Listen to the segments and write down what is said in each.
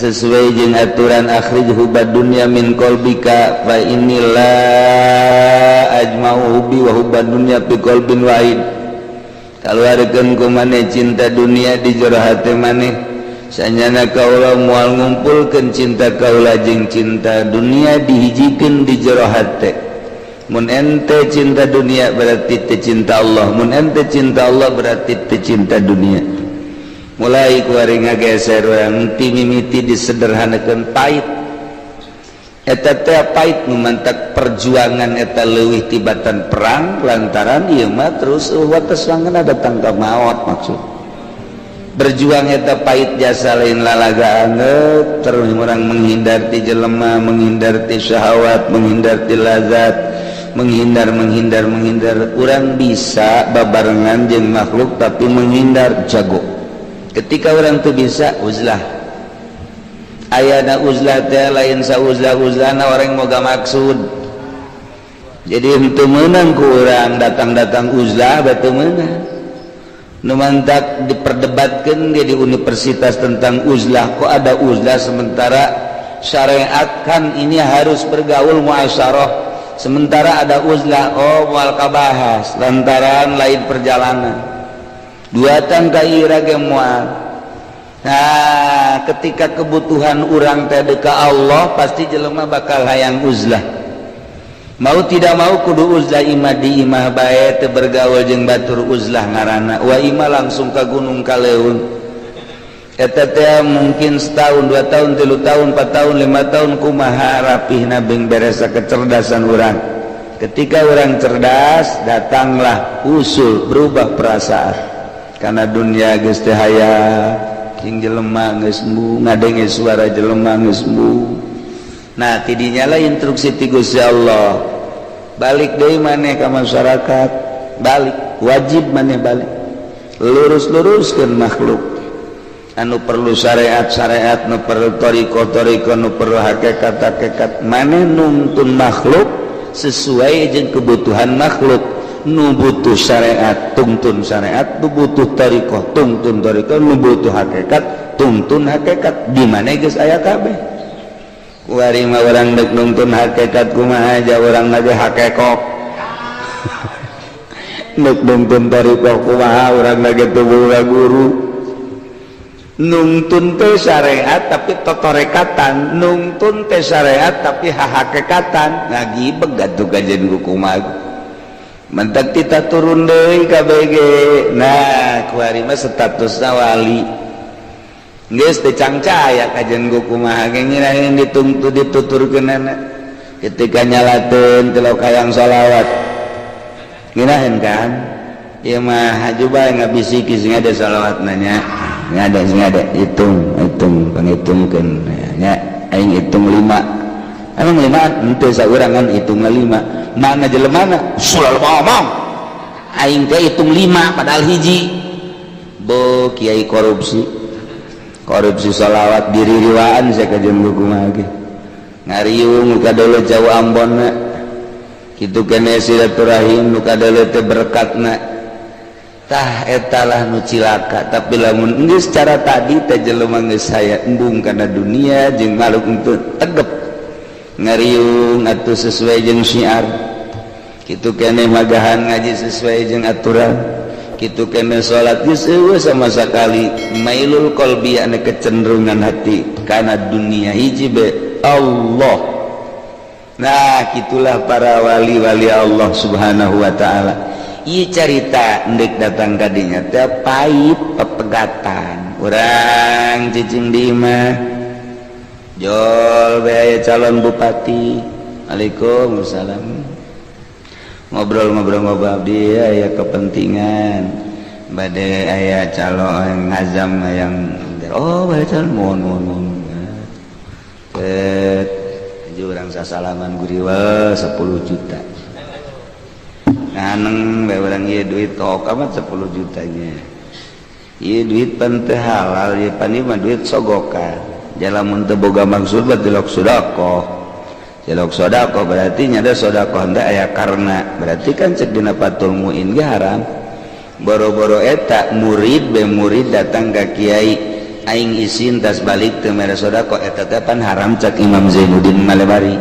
Sesuai jeung aturan akhrij hubbad dunya min qalbika fa inni la ajma'u hubbi wa hubbad dunya fi qalbin wahid. Kaluarkeun ku maneh cinta dunia di jero hate maneh, sanyana kaula moal ngumpulkeun cinta kaula jeung cinta dunia dihijikeun di jero hate. Mun ente cinta dunia, berarti teu cinta Allah. Mun ente cinta Allah, berarti teu cinta dunia. Mulai kuari ngageser urang ti mimiti disederhanakeun, pahit eta teh, pahit. Nu mantak perjuangan eta leuwih tibatan perang, lantaran ieu mah terus wates wangeuna datang ka maot. Maksud berjuang eta pahit jasa, lain lalaga anget. Terus orang menghindar ti jelema, menghindar ti syahwat, menghindar ti lazat, menghindar, menghindar, menghindar. Orang bisa babarengan jeung makhluk, tapi menghindar jago. Ketika orang tuh bisa uzlah, ayana uzlah teh lain sauzlah uzlahna orang moga maksud. Jadi untuk menang ku orang datang-datang uzlah batu menang. Nu mantak diperdebatkan dia di universitas tentang uzlah. Kok ada uzlah, sementara syariat kan ini harus bergaul, muasyarah, sementara ada uzlah? Oh, moal kabahas lantaran lain perjalanan dua tangka ira ge moal. Nah, ketika kebutuhan urang teh ka Allah, pasti jelema bakal hayang uzlah. Mau tidak mau kudu uzlah. Imah di imah bae, teu bergaul jeung batur, uzlah ngaranna. Wa imah langsung ka gunung, ka leuweung. Eta teh mungkin setahun, 2 tahun, 3 tahun, 4 tahun, 5 tahun, kumaha rapihna bing beresa kecerdasan urang. Ketika orang cerdas, datanglah usul berubah perasaan karena dunia geus teu hayang jeung jelema, geus ngadenge suara jelema geus. Nah, tidinya lah instruksi ti Gusti Allah, balik deui maneh ka masyarakat, balik, wajib maneh balik, lurus-luruskeun makhluk anu perlu syariat syariat, nu perlu thoriqoh thoriqoh, nu perlu hakikat hakikat. Maneh nuntun makhluk sesuai jeung kebutuhan makhluk. Nu butuh syariat, tungtun syariat. Nu butuh thoriqoh, tungtun thoriqoh. Nu butuh hakikat, tungtun hakikat. Di mana geus aya kabeh. Kuari mah urang dek nungtun hakikat kumaha aja, urang lagi hakekok. Dek nungtun thoriqoh kumaha, urang lagi teu boga guru. Nungtun teh syariat tapi totorekatan, nungtun teh syariat tapi hahakekatan, ngagibeg atuh kajen kumaha. Mentak kita turun deui KBG. Nah, kuari mah statusna wali geus teu cangcaya kajen kumaha ge ngirahin ditungtu dituturkeunana. Ketika nyalateun teu hayang sholawat ngirahin kan, ieu mah haju bae ngabisiki sing ada sholawat nanya ngada sing ada hitung hitung pangitungkeun nya. Aing hitung lima, emang lima henteu saurang kan hitung lima. Mana jelemana selalu ngomong aing teh hitung lima padahal hiji. Bo kiai korupsi, korupsi sholawat diririwaan. Saya kajen kumaha ge ngariung nu kadeuleut jauh Ambon na kitu kene silaturahim, nu kadeuleut teh berkatna. Tah, etalah nu cilaka. Tapi lamun geus cara tadi teh, jelema geus saya embung kana dunia jeung makhluk untuk tegep ngariung atuh sesuai jeung syiar kitu kene, magahan ngaji sesuai jeung aturan kitu kene, salat geus eueuh sama sekali mailul qalbi, anu kecenderungan hati kana dunia, hiji be Allah. Nah, gitulah para wali-wali Allah Subhanahu wa taala. Ieu carita endek datang kadinya teh pahit, pepegatan. Urang cicing di imah, jol aya calon bupati. Waalaikumsalam. Ngobrol-ngobrol-ngobrol, dia aya kepentingan bade aya calon ngazam yang oh bade calon, mohon mohon mohon. Urang sasalaman, guriwa 10 juta nganeng bae urang. Ieu duit tok amat 10 jutanya. Ieu duit pan teu halal ieu, pan ieu mah duit sogokan. Lamun teu boga maksud berarti lok sedekah, celok sedekah berarti nyada sedekah henteu aya karena berarti kan cek dina Fathul Muin ge haram. Boro-boro eta, murid be murid datang ka kiai. Aing isin tas balik teu mere sedekah, eta teh pan haram. Cak Imam Zainuddin Malebari,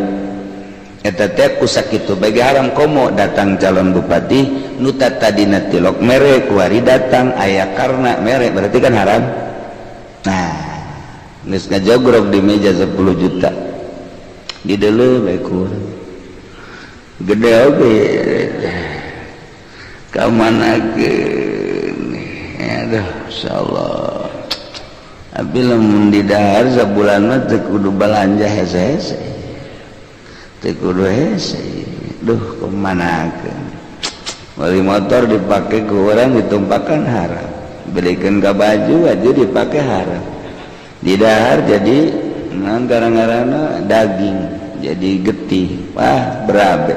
eta teh ku sakitu bagi haram. Komo datang calon bupati nu tadina tilok mere, kuari datang aya karena mere, berarti kan haram. Nah, geus ngajogrok di meja 10 juta, dideuleu bae ku urang, gede oge, ka mana? Aduh, insyaallah. Tapi lamun di dahar sabulan mah teu kudu balanja hese-hese, teu kudu hese. Duh, kemanakeun? Beli motor dipakai ku urang ditumpakan haram, belikan ke baju aja dipakai haram. Di dahar jadi naon gara-garana daging jadi getih. Wah, berabe,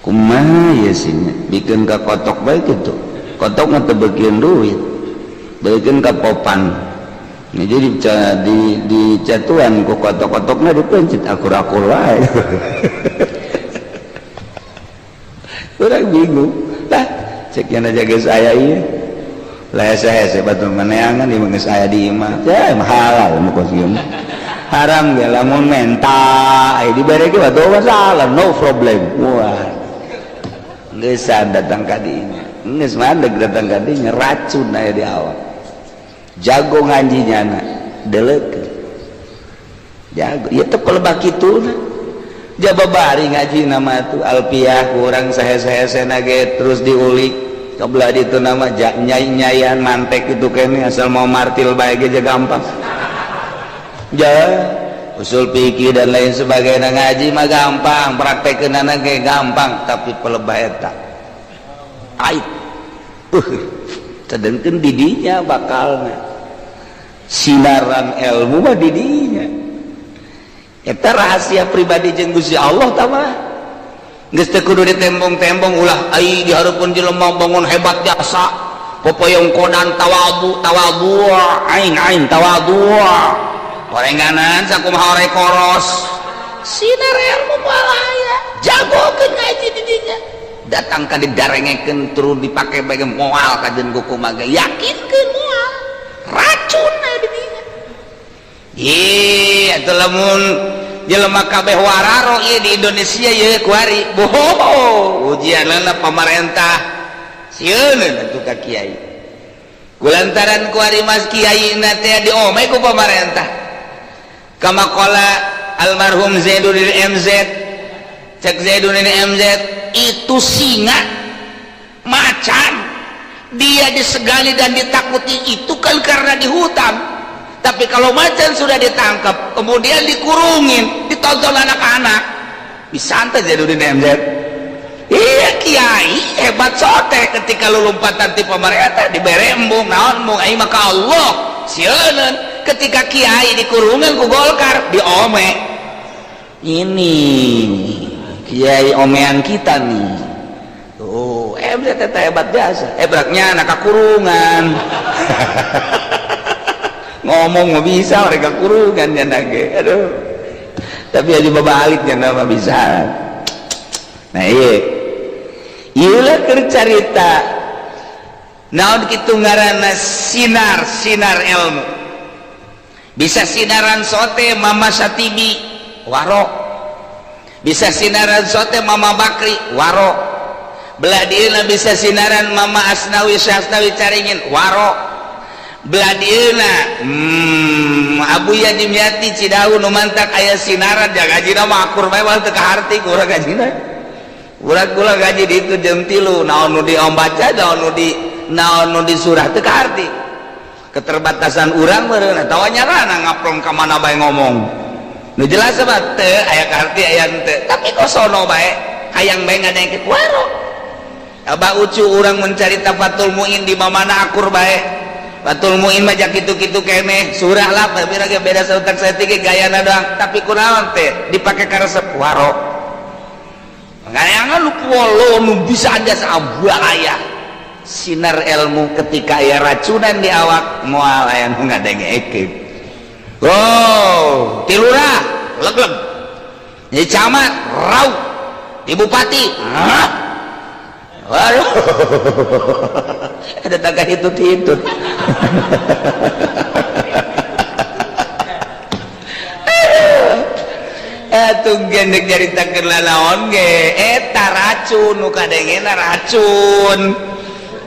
kumaha ya sih? Bikin ke kotok baik gitu, kotok mah teu beukeun duit, beukeun ka popan. Ini jadi di catuan ku kotok-kotoknya dipencet, akur-akur wae. Urang bingung lah, sekian aja geus aya ieu lah, hese-hese batur maneangan di geus aya di imah ya halal nu kos ieu haram ge. Lamun menta aya dibere ge batur masalah, no problem. Wah, geus datang ka dinya, geus mandeg datang ka dinya, racun aya di awak. Jago ngaji nyana, delek jago ya teh pelebak kitu. Jaba bari ngaji nama tuh alpiah kurang sahe-sahe ge terus diulik kebelah itu nama nyai nyayan mantek itu kene, asal mau martil bae ge gampang ja. Usul fikih dan lain sebagainya, ngaji mah gampang, praktekeunana ge gampang, tapi pelebah eta ait. Sedangkan didinya bakalna sinaran ilmu mah didinya. Eta rahasia pribadi jeung Gusti Allah tah mah geus teu kudu ditembong-tembong. Ulah ai dihareupeun jelema bangun hebat jasa popoyong kodan, tawadu tawadu, aing aing tawadu, orenganan sakumaha ore koros. Sinar ilmu moal aya. Jagokeun ngaji didinya, datang ka didarengekeun turun dipake bae moal kajeun kumaha ge, yakinkeun moal, racun aya di dinya. Ih, atuh lamun jelema kabeh wararo ieu di Indonesia ieu kuari boho ujianana pamarentah, sieun atuh ka kiai. Kulantaran kuari mas kiai na teh diome ku pamarentah. Kama qala almarhum Zainuddin MZ, cek Zainuddin MZ itu, singa macan dia disegani dan ditakuti itu kan karena di hutan. Tapi kalau macan sudah ditangkap, kemudian dikurungin, ditonton anak-anak, bisa santai. Zainuddin MZ, iya, kiai hebat sote ketika lu lompatan ti pemerintah dibere embung naon embung, aing maka Allah sieun. Ketika kiai dikurungan ku Golkar, diome, ini kiai omean kita nih. Tuh, MZ teh hebat biasa, hebratnya anak kurungan ngomong mau bisa mereka kurungan ya nage. Aduh, tapi aja babalik ya nama bisa. Nah, iya iya keur carita naon kitu ngaranna sinar sinar ilmu. Bisa sinaran sote Mama Satibi waro, bisa sinaran sote Mama Bakri waro, belah dieuna bisa sinaran Mama Asnawi Syasnawi Caringin waro, belah dieuna Abuya Dimyati Cidahu nu mantak aya sinaran. Ja gajina mah akur bae, teu kaharti ku urang gajina. Urang kula gaji di itu jam 3, naon nu di baca, naon nu di surah teu kaharti. Keterbatasan urang meureun atawa nyarana ngaprong ka mana bae ngomong nu jelas mah teu aya kaharti, aya henteu, tapi kok sono bae hayang bae ngadengkeun waro. Abah Ucu urang mencari Fathul Muin di mana akur bae. Fathul Muin mah kitu-kitu keneh surah lah, tapi lagi beda sautak saeutik gayana doang, tapi kunaon teh dipake karesep waro. Ngayangan lu polo nu bisa aja aya sinar ilmu, ketika aya racunan di awak moal aya nu ngadengekeun. Oh, ti lurah leg-leg, di camat rau, di bupati. Hah? Waduh, ada tagah itu itu. Atuh gendek nyaritakeun lalaon ge eta racun nu kadengena racun.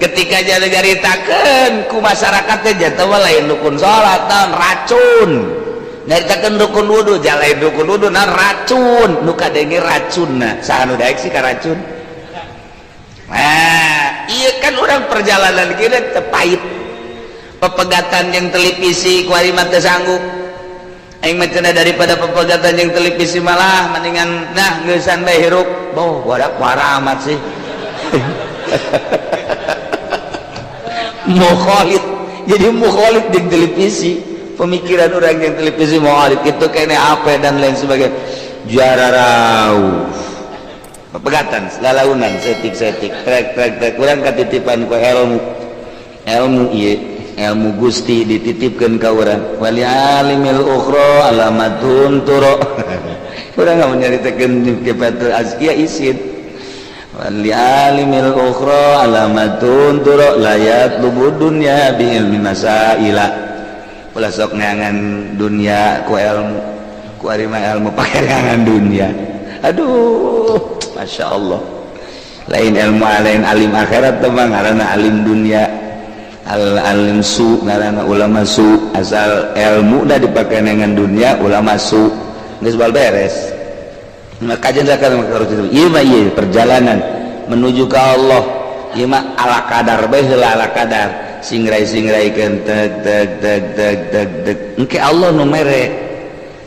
Ketika jadi nyaritakeun ku masyarakat teh jatuh mah lain rukun salat naon racun. Nyaritakeun rukun wudu lain rukun wudu naon racun. Nu kadenge racunna saha nu daek sih ka racun? Nah, iya kan orang perjalanan kita teu pahit. Pepegatan yang televisi kuari mah teu sanggup. Aing mah cenah daripada pepegatan yang televisi malah mendingan nah geusan bae hirup. Boh, wadak amat sih. Mukhalid. Jadi mukhalid di televisi. Pemikiran orang yang televisi mukhalid itu kayaknya apa dan lain sebagainya. Jararau. Pepegatan, lalaunan, setik-setik, trek trek trek kurang katitipan ku ilmu. Ilmu ieu, ilmu Gusti dititipkeun ka urang. Wali alimil ukhra alamatun turo. Urang nggak menyaritakeun kifatul azkiya isin. Wali alimil ukhra alamatun turo layat lubu dunya bi ilmi masaila. Ulah sok neangan dunia ku ilmu, ku ari mah ilmu pake neangan dunia. Aduh, Masya Allah. Lain ilmu lain alim akhirat teh mah ngaranna alim dunia. Al alim su ngaranna ulama su, asal ilmu dah dipake dengan dunia ulama su. Geus bal beres. Maka kajian zakat harus itu. Ieu mah ieu perjalanan menuju ke Allah. Ieu mah ala kadar bae heula ala kadar. Singrai-singraikeun teg teg teg teg teg teg. Engke Allah nu mere.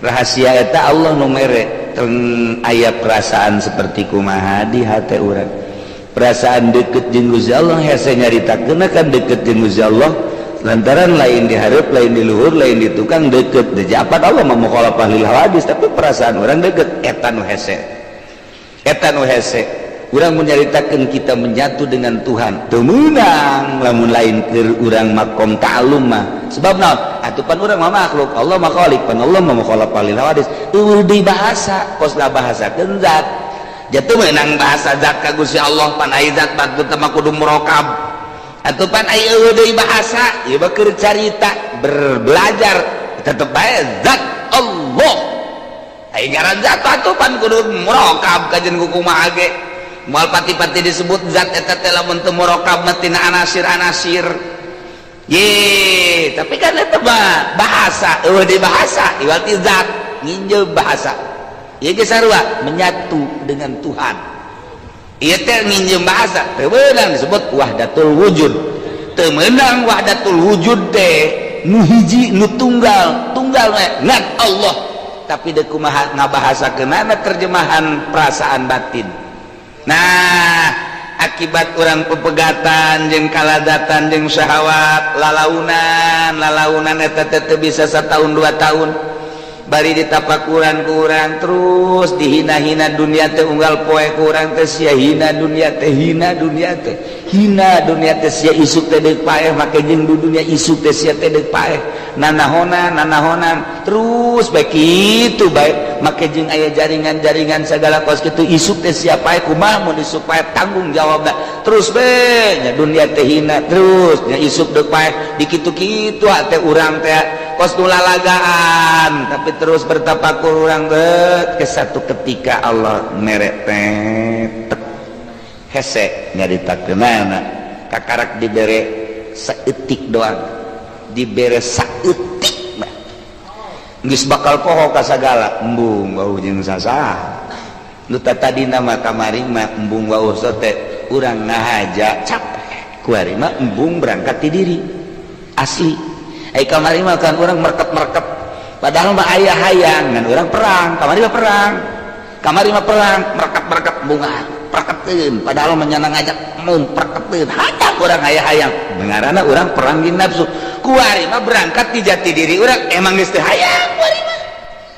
Rahasia eta Allah nu mere. Teng aya perasaan seperti kumaha di hati urang. Perasaan deket jeung Gusti Allah hese nyaritakeun kan deket jeung Gusti Allah lantaran lain dihareup, lain di luhur, lain di tukang deket. Dejapat Allah mah mukhalafah lil hawadis, tapi perasaan orang deket eta nu hese. Eta nu hese. Urang menyaritakeun kita menyatu dengan Tuhan. Teu meunang lamun lain keur urang makom ta'allum mah. Sebab naon? Atuh pan urang mah makhluk, Allah mah khalik, pan Allah mah mukhalafah lil hawadis. Eueuh deui bahasa, kos bahasakeun zat. Jatuh meunang bahasa zat ka Gusti Allah pan aya zat batu teh mah kudu murokab. Atuh pan aya eueuh deui bahasa, ieu mah keur carita berbelajar tetep bae zat Allah. Aya ngaran zat atuh pan kudu murokab kajen kumaha ge. Moal pati-pati disebut zat eta teh lamun teu murokab mah tina anasir-anasir. Ye, tapi kan eta mah bahasa, eueuh deui bahasa, iwati zat nginjeum bahasa. Ieu ge sarua menyatu dengan Tuhan. Ieu teh nginjeum bahasa, teu meunang disebut wahdatul wujud. Teu meunang wahdatul wujud teh nu hiji nu tunggal, tunggal we ngan Allah. Tapi deuk kumaha ngabahasakeunana terjemahan perasaan batin. Nah, akibat orang pepegatan jeung kaladatan jeung syahwat lalaunan lalaunan eta teh teu bisa setahun dua tahun bari ditapakuran ku urang terus dihina-hina dunia teh unggal poe ku urang teh sia hina dunia teh hina dunia teh hina dunia teh sia isuk teh deuk paeh make jeung dunia isuk teh sia teh deuk paeh nanahonan nanahonan terus bae kitu bae make jeung aya jaringan-jaringan segala kos kitu isuk teh sia paeh kumaha mun isuk paeh tanggung jawabna terus bae nya dunia teh hina terus nya isuk deuk paeh dikitu-kitu teh urang teh kos nu lalagaan tapi terus bertapakur urang ke satu ketika Allah mere teh hese nyaritakeunana kakarak dibere saeutik doang dibere saeutik mah geus bakal poho ka sagala embung wau jeung sasaha nu tadina mah kamari mah embung wau sote urang ngahaja capek kuari mah embung berangkat ti diri asli. Ai kamari mah kan urang merket-merket padahal mah aya hayang ngan urang perang kamari mah perang kamari mah perang merket-merket bunga perketeun padahal mah nyana ngajak mum perketeun hayang urang aya hayang ngaranna urang perang di nafsu kuari mah berangkat di jati diri urang emang geus teu hayang kuari mah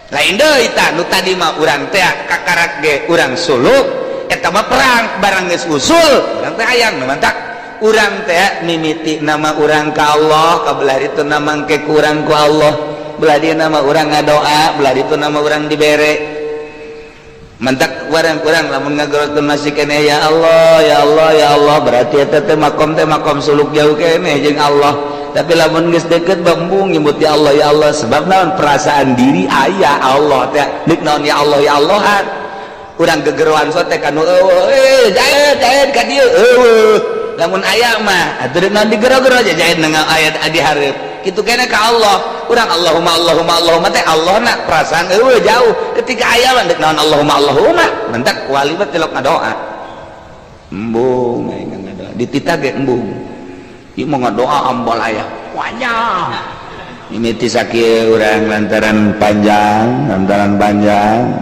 lain deui tah nu tadi mah urang teh kakarak ge urang suluk eta mah perang barang geus usul urang teh hayang nu mantak urang teh mimiti nama urang ka Allah kabelah itu nama ke kurang ku Allah belah dia nama urang ngadoa belah itu nama urang dibere. Mantak kurang-kurang lamun ngagerokeun masih keneh ya Allah, ya Allah, ya Allah, berarti eta teh makom teh makom suluk jauh keneh jeung Allah. Tapi lamun geus deket embung nyebut ya Allah, ya Allah, sebab naon? Perasaan diri aya Allah teh deuk naon ya Allah, ya Allahan. Urang gegeroan sote kanu eueuh, eh jaet jaet ka dieu eueuh. Lamun aya mah atuh deuk naon digero-gero aja jaet nang aya di hareup. Kitu keneh ka Allah. Urang Allahumma Allahumma Allahumma teh Allah na perasaan eueuh jauh. Ketika aya mah deuk naon Allahumma Allahumma, mentak wali mah tilok ngadoa. Embung aing ngadoa. Dititah ge embung. Ieu mah ngadoa ambal aya. Panjang. Mimiti sakieu urang lantaran panjang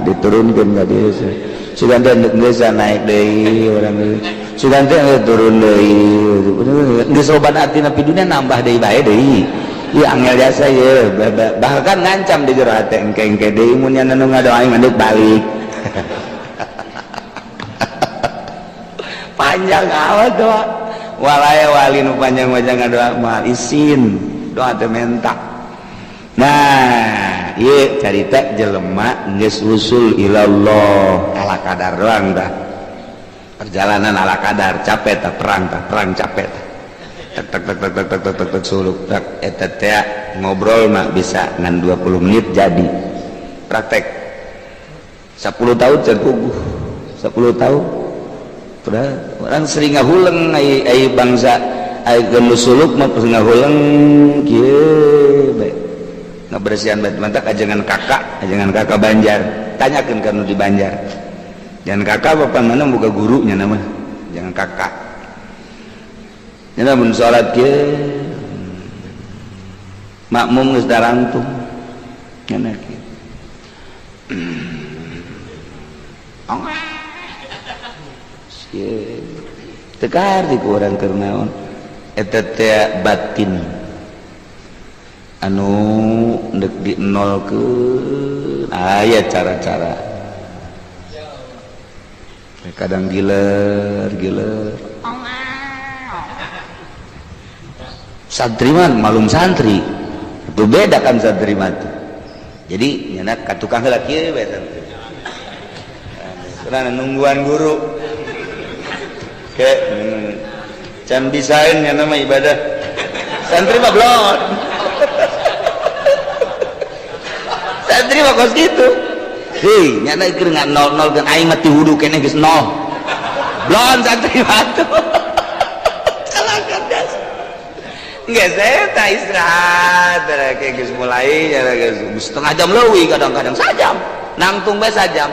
diturunkeun ka dieu. Sugan teh geus naik deui urang deui. Sugan teh turun deui. Geus loba atina dunia nambah deui bae deui. Ieu angel jasa ieu, bahkan ngancam di jero hate engke-engke deui mun nya nu ngadoa aing mandek balik. Panjang amat doa. Walaya wali nu panjang wajah ngadoa mah isin doa teh menta. Nah, ieu carita jelema geus usul ilallah ala kadar doang tah. Perjalanan ala kadar capek tah, perang capek tah. Tek tek tek tek tek tek tek tek suluk tak eta teh ngobrol mah bisa ngan 20 menit jadi praktek 10 tahun can puguh 10 tahun. Orang sering ngahuleng ai ai bangsa ai geus suluk mah ngahuleng kieu bae ngabersihan bae mantak ajengan kakak Banjar tanyakeun ka nu di Banjar. Jangan kakak bapak mana boga gurunya nama jangan kakak. Nya mun salat kieu makmum geus darangtung nya kieu. Tekar di kurang keur naon eta teh batin anu deuk dinolkeun aya cara-cara kadang giler-giler santri mah malum santri itu beda kan santri mah tuh. Jadi nyana ka tukang heula kieu bae santri karena nungguan guru kayak can bisain nyana mah ibadah santri mah blon santri mah kos kitu. Hei nyana keur nol-nol kan aing mah ti wudu keneh geus nol blon santri mah tuh. Calakan das geus eta istirahat kayak geus mulai nyana geus setengah jam leuwih kadang-kadang sajam nangtung bae sajam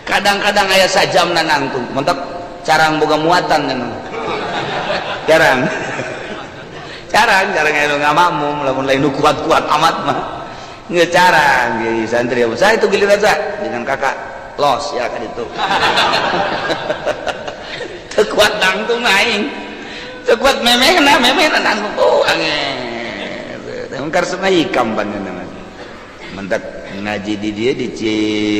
kadang-kadang aya sajam na nangtung mentok carang boga muatan kan carang carang carang aya nu ngamakmum lamun lain nu kuat-kuat amat mah nggak carang jadi santri saya itu giliran saya dengan kakak los ya kan itu teu kuat nangtung aing teu kuat memehna memehna nangtung oh ange teh mungkar semai hikam panjenengan mentak ngaji di dia di Ci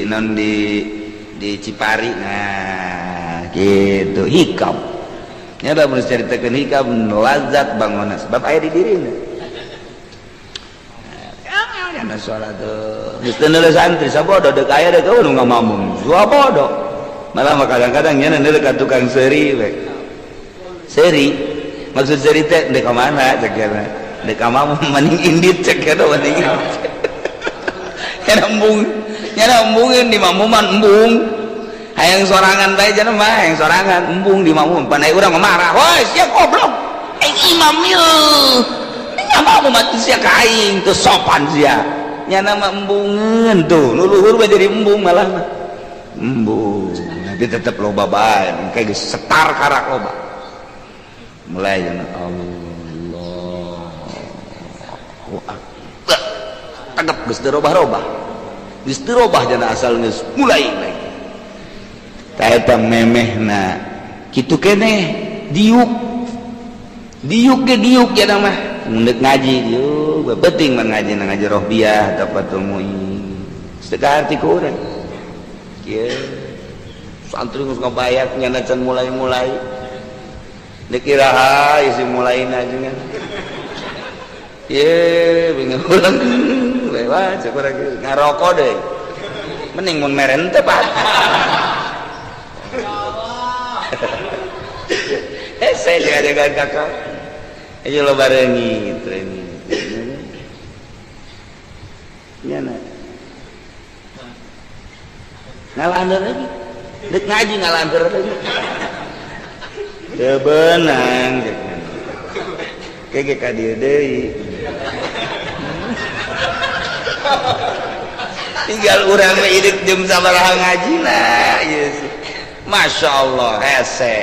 non di Cipari nah gitu hikam nya da mun caritakeun hikam lazat bangunna sebab aya di dirina. Nah, salat tuh geus teu neuleuh santri sabodo deuk aya deuk eueuh nu ngamamum sabodo malah mah kadang-kadang nya neuleuh ka tukang seuri we seuri maksud seuri teh deuk ka mana cek nya deuk ka mamum mending indit cek nya mending nya embung nya embungeun di mamuman embung hayang sorangan bae cenah mah hayang sorangan embung di mamum pan ai urang mah marah woi sia goblok aing imam ieu nya mamum atuh sia ka aing teu sopan sia nya mah embungeun tuh nu luhur mah jadi embung malah mah embung nanti tetep loba bae engke geus setar karak loba mulai cenah Allahu akbar tegep geus teu robah-robah geus teu robah jana asal geus mulai lagi ta eta memehna kitu keneh diuk diuk ge diuk ya mah mundek ngaji diuk penting mah ngaji na ngaji rohbiah tafatul muin teu arti ku urang kieu santri geus ngabayak nya can mulai-mulai deuk iraha isi mulaina jeung ye bingung ulang lewat cek urang ngarokok deh. Mending mun meren teh, Pak. Hese jaga-jagaan kakao. Ayo lo barengi training. Ya na. Ngalandar lagi. Dek ngaji ngalandar lagi. Teu beunang. Kege ka dieu deui. Tinggal urang mah hidup jam sabaraha ngajina ieu sih. Masya Allah hese.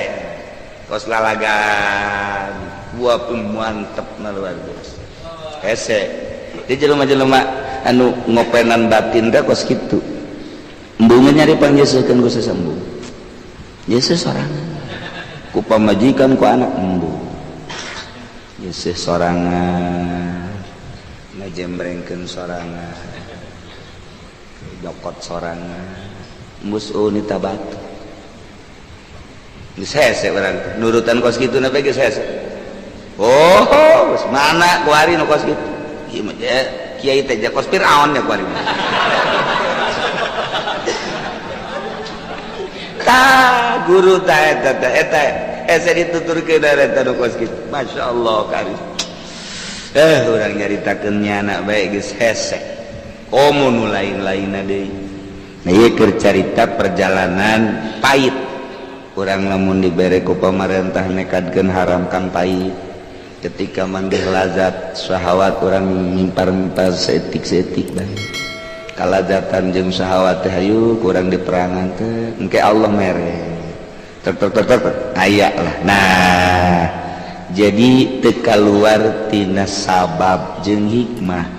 Kos lalagan buah pun mantep na luar biasa. Hese. Di jelema-jelema anu ngopenan batin teh kos kitu. Embung nyari pangyeuseukeun ku sesembung. Yesus sorangan. Ku pamajikan ku anak embung. Yesus sorangan. Ngajembrengkeun sorangan. Jokot sorangan. Embus unita batu. Geus hese urang nurutan kos kitu na geus hese. Oh, geus mana kuari nu kos kitu? Ieu mah kiai teh kos Firaun ya kuari. Tah guru tah eta teh eta hese dituturkeun eta nu kos kitu. Masyaallah karis. Urang nyaritakeun nyana bae geus hese. Komo nu lain-lainna deui. Nah ieu keur carita perjalanan pahit. Urang lamun dibere ku pamarentah nekadkeun haramkan pahit. Ketika manggih lazat syahwat urang mimpar-mimpar seetik-seetik bae. Kalazatan jeung syahwat teh hayu kurang diperangan teh engke Allah mere. Tek tek tek tek aya lah. Nah, jadi teu kaluar tina sabab jeung hikmah.